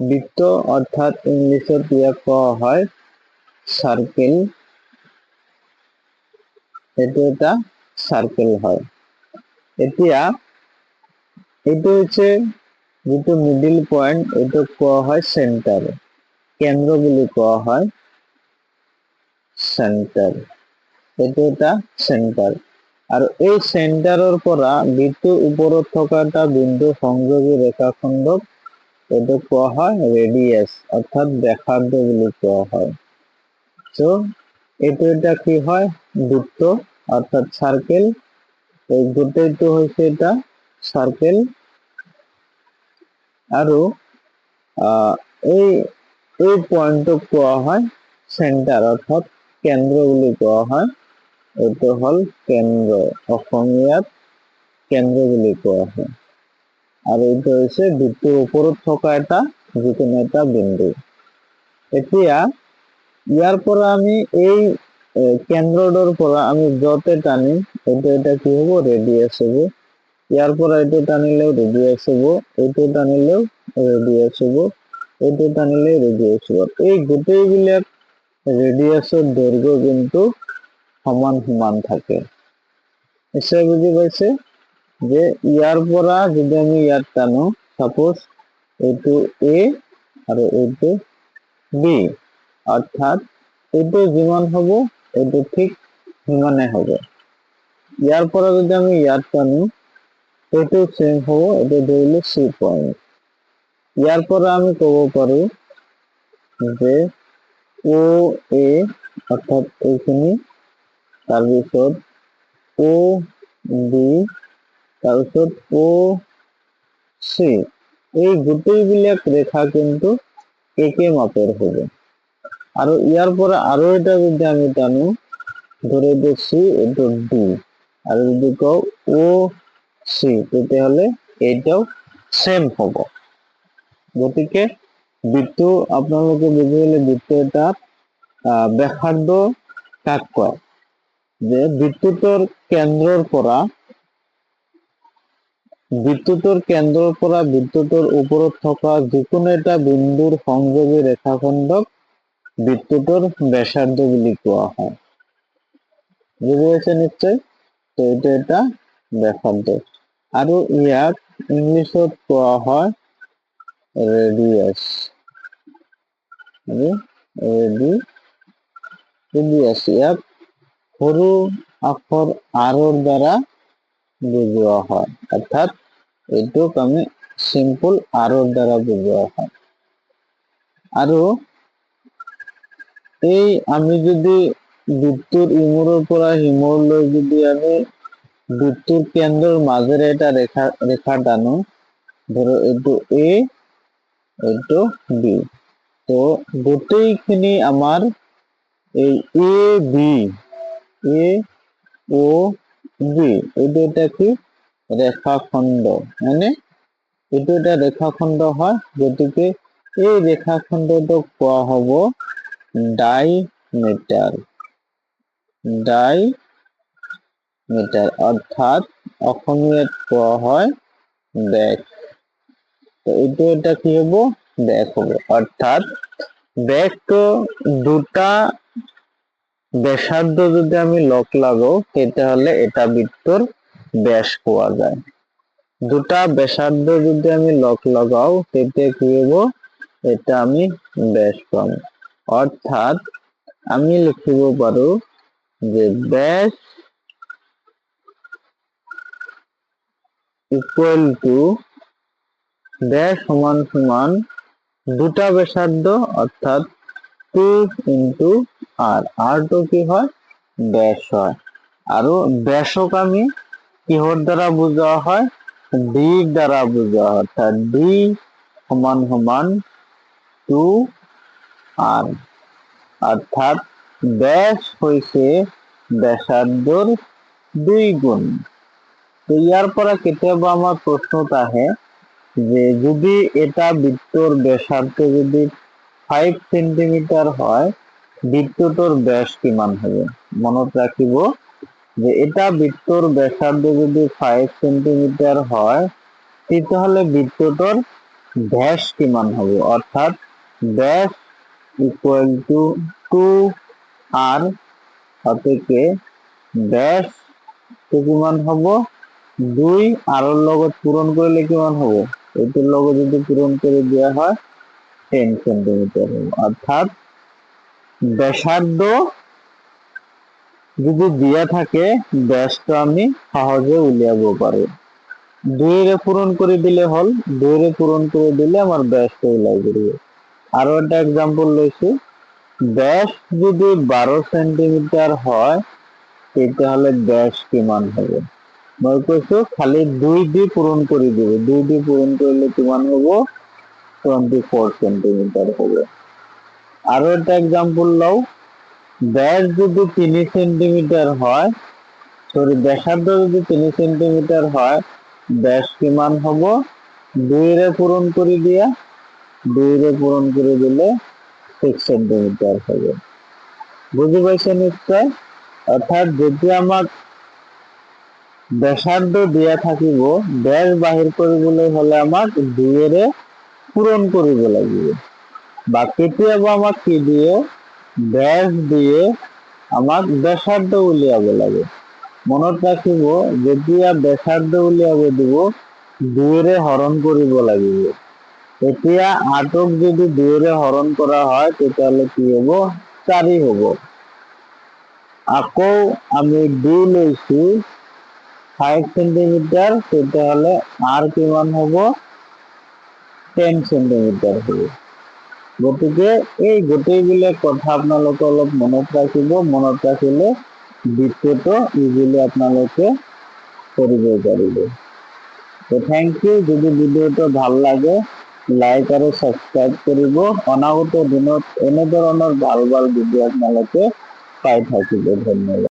বৃত্ত, অৰ্থাৎ ইংলিছত ইয়াক কোৱা হয় চাৰ্কেল। এইটো এটা চাৰ্কেল হয়। এতিয়া এইটো হৈছে যিটো মিডিল পইণ্ট, এইটোক কোৱা হয় চেণ্টাৰ, কেন্দ্ৰ বুলি কোৱা হয়। চেণ্টাৰ, এইটো এটা চেণ্টাৰ। আৰু এই চেণ্টাৰৰ পৰা বৃত্তৰ ওপৰত থকা এটা বিন্দু সংযোগী ৰেখাখণ্ডক এইটোক কোৱা হয় ৰেডিয়াছ, অৰ্থাৎ ব্যাসাৰ্ধ বুলি কোৱা হয়। চ' এইটো এটা কি হয়? বৃত্ত, অৰ্থাৎ চাৰ্কেল। এই গোটেইটো হৈছে এটা চাৰ্কেল। আৰু এই পইণ্টটোক কোৱা হয় চেণ্টাৰ, অৰ্থাৎ কেন্দ্ৰ বুলি কোৱা হয়। এইটো হ'ল কেন্দ্ৰ, অসমীয়াত কেন্দ্ৰ বুলি কোৱা হয়। আৰু এইটো হৈছে বৃত্তৰ ওপৰত থকা এটা যিকোনো এটা বিন্দু। এতিয়া ইয়াৰ পৰা আমি এই কেন্দ্ৰটোৰ পৰা আমি য'তে টানিম, এইটো এটা কি হ'ব? ৰেডিয়াছ হ'ব। ইয়াৰ পৰা এইটো টানিলেও ৰেডিয়াছ হ'ব, এইটো টানিলেও ৰেডিয়াছ হ'ব, এইটো টানিলেও ৰেডিয়াছ হ'ব। এই গোটেইবিলাক ৰেডিয়াছৰ দৈৰ্ঘ্য কিন্তু সমান সমান থাকে। নিশ্চয় বুজি পাইছে যে ইয়াৰ পৰা যদি আমি ইয়াত টানো, চাপ'জ এইটো এ আৰু এইটো বি, অৰ্থাৎ এইটো যিমান হ'ব, এইটো ঠিক সিমানে হ'ব। ইয়াৰ পৰা যদি আমি ইয়াত টানো, এইটো চেম হ'ব। এইটো ধৰিলো চি পইণ্ট। ইয়াৰ পৰা আমি ক'ব পাৰো যে অ' এ, অৰ্থাৎ এইখিনি, তাৰপিছত অ' বি, তাৰপিছত অ' চি, এই গোটেইবিলাক ৰেখা কিন্তু একে মাপৰ হ'ব। আৰু ইয়াৰ পৰা আৰু এটা যদি আমি টানো, ধৰি এইটো চি, এইটো ডি, আৰু যদি কওঁ অ' চি, তেতিয়াহ'লে এইটাও চেম হ'ব। গতিকে বৃত্ত আপোনালোকে বুজি গ'লে, বৃত্ত এটা ব্যাসাৰ্ধ কাক কয় যে বৃত্তটোৰ কেন্দ্ৰৰ পৰা বৃত্তটোৰ ওপৰত থকা যিকোনো এটা বিন্দুৰ সংযোগী ৰেখাখণ্ডক বৃত্তটোৰ ব্যাসাৰ্ধ বুলি কোৱা হয়। বুজি পাইছে নিশ্চয়? তো এইটো এটা ব্যাসাৰ্ধ আৰু ইয়াক ইংলিছত কোৱা হয় ৰেডিয়াছ। ৰেডিয়াছ, ইয়াক সৰু আখৰ আৰৰ দ্বাৰা বুজোৱা হয়, অৰ্থাৎ এইটোক আমি চিম্পল আৰৰ দ্বাৰা বুজোৱা হয়। আৰু এই আমি যদি বৃত্তৰ ইমূৰৰ পৰা সিমূৰলৈ যদি আমি বৃত্তৰ কেন্দ্ৰৰ মাজেৰে এটা ৰেখা টানো, ধৰো এইটো এ, এইটো বি, তো গোটেইখিনি আমাৰ এই A B, A O B, এইটো এটা কি ৰেখাখণ্ড হয়নে? এইটো এটা ৰেখাখণ্ড হয়। গতিকে এই ৰেখাখণ্ডটোক কোৱা হ'ব ডাইমিটাৰ। ডাইমিটাৰ অৰ্থাৎ অসমীয়াত কোৱা হয় ব্যাস। তো এইটো এটা কি হ'ব? ব্যাস হ'ব। অৰ্থাৎ ব্যাসটো দুটা ব্যাসাৰ্ধ যদি আমি লগ লাগাও, তেতিয়াহ'লে এটা বৃত্তৰ ব্যাস পোৱা যায়। দুটা ব্যাসাৰ্ধ যদি আমি লগ লগাও, তেতিয়া কি হ'ব? এটা আমি ব্যাস পাম। অৰ্থাৎ আমি লিখিব পাৰো যে ব্যাস ইকুয়াল টু, ব্যাস সমান সমান দুটা ব্যাসাৰ্ধ, অৰ্থাৎ টু ইন্টু আৰ। আৰটো কি হয়? ব্যাস হয়। আৰু ব্যাসক আমি কিহৰ দ্বাৰা বুজোৱা হয়? ডি দ্বাৰা বুজোৱা হয়। অৰ্থাৎ ডি সমান সমান টু আৰ, অৰ্থাৎ ব্যাস হৈছে ব্যাসাৰ্ধৰ দুই গুণ। তো ইয়াৰ পৰা কেতিয়াবা আমাৰ প্ৰশ্নত আহে যে যদি এটা বৃত্তৰ ব্যাসাৰ্ধ যদি 5 চেণ্টিমিটাৰ হয়, বৃত্তটোৰ ব্যাস কিমান হ'ব? মনত ৰাখিব যে এটা বৃত্তৰ ব্যাসাৰ্ধ যদি 5 চেণ্টিমিটাৰ হয়, তেতিয়াহ'লে বৃত্তটোৰ ব্যাস কিমান হ'ব? অৰ্থাৎ ব্যাস ইকুৱেল টু টু আৰ। গতিকে ব্যাসটো কিমান হ'ব? দুই আৰৰ লগত পূৰণ কৰিলে কিমান হ'ব? এইটোৰ লগত যদি পূৰণ কৰি দিয়া হয়, 10 চেণ্টিমিটাৰ হ'ব। অৰ্থাৎ ব্যাসাৰ্ধ যদি দিয়া থাকে, ব্যাসটো আমি সহজে উলিয়াব পাৰো। দুইৰে পূৰণ কৰি দিলে হ'ল। দুইৰে পূৰণ কৰি দিলে আমাৰ ব্যাসটো ওলাই যাব। আৰু এটা এক্সাম্পল লৈছো। ব্যাস যদি 12 চেণ্টিমিটাৰ হয়, তেতিয়াহ'লে ব্যাস কিমান হ'ব? মই কৈছো, খালি দুই দি পূৰণ কৰি দিব। দুই দি পূৰণ কৰিলে কিমান হ'ব? 24 চেণ্টিমিটাৰ হ'ব। আৰু এটা এক্সাম্পল লওঁ। ব্যাস যদি 3 চেণ্টিমিটাৰ হয়, চৰি, ব্যাসাৰ্ধ যদি 3 চেণ্টিমিটাৰ হয়, ব্যাস কিমান হ'ব? দুইৰে পূৰণ কৰি দিয়া। দুইৰে পূৰণ কৰি দিলে 6 চেণ্টিমিটাৰ হ'ব। বুজি পাইছে নিশ্চয়? অৰ্থাৎ যেতিয়া আমাক ব্যাসাৰ্ধ দিয়া থাকিব, ব্যাস বাহিৰ কৰিবলৈ হলে আমাক দুইৰে পূৰণ কৰিব লাগিব। বা কেতিয়াবা আমাক কি দিয়ে? ব্যাস দিয়ে আমাক ব্যাসাৰ্ধ উলিয়াব লাগে। মনত ৰাখিব, যেতিয়া ব্যাসাৰ্ধ উলিয়াব দিব, দুইৰে হৰণ কৰিব লাগিব। এতিয়া 8ক যদি দুইৰে হৰণ কৰা হয়, তেতিয়াহ'লে কি হ'ব? 4 হ'ব। আকৌ আমি ডি লৈছো 5 চেণ্টিমিটাৰ, তেতিয়াহ'লে আৰ কিমান হ'ব? 10 চেণ্টিমিটাৰ হ'ব। গতিকে এই গোটেইবিলাক কথা আপোনালোকে অলপ মনত ৰাখিব। মনত ৰাখিলে দ্বিতীয়টো ইজিলি আপোনালোকে কৰিব পাৰিব। তো thank U. যদি ভিডিঅ'টো ভাল লাগে, লাইক আৰু ছাবস্ক্ৰাইব কৰিব। অনাগত দিনত এনেধৰণৰ ভাল ভাল ভিডিঅ' আপোনালোকে পাই থাকিব। ধন্যবাদ।